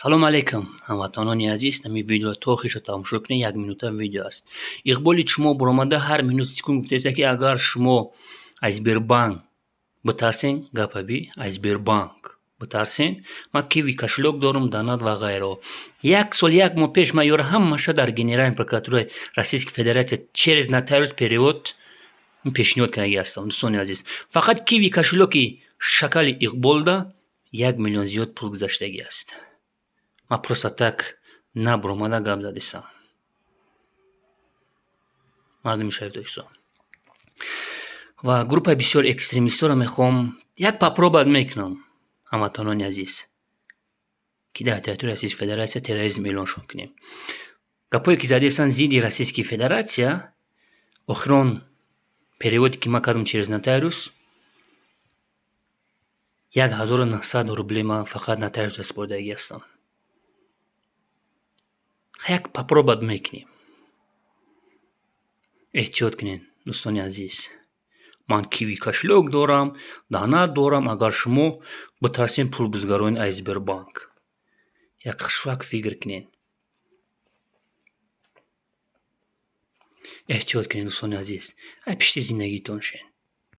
Салом алейкум, ҳамватанони азиз. Ҳамин видеоро то охирша тамошо кунед, як минута видео аст. Иқболи шумо баромада ҳар минут секунд гуфтааст, ки агар шумо аз Сбербанк битарсен, гапа би, аз Сбербанк битарсен, ман Киви кошелёк дорам, донат ва ғайраҳо. Як сол як моҳ пеш ман ёро ҳамаша дар Генеральной прокуратураи Российской Федерация через нотариус перевод пешниҳод кардаги ҳастам, дӯстони азиз. Фақат Киви кошелёки шакали Иқболда 1 миллион зиёд пул гузаштагӣ аст. Ман просто так набуромада гап задистам. Мардуми шарифи Тоҷикистон ва группаи бисёр экстремистҳоро мехоҳам як попробовать мекунам, ҳамватанони азиз, ки дар территорияи Российской Федерация терроризм эълоншон кунем. Гапҳое ки задистанд зидди Российской Федерация, охирон переводе ки ман кардам через нотариус, 1900 рубле ман фақат нотариусда супоридагӣ ҳастам. Як попробовать мекунем. Эҳтиёт кунед, дӯстони азиз. Ман Киви кошелёк дорам, донат дорам, агар шумо битарсен пул бизгаронед аз Сбербанк. Як хушвак фикр кунед. Эҳтиёт кунед, дӯстони азиз. Ай пишти зиндагитон шед.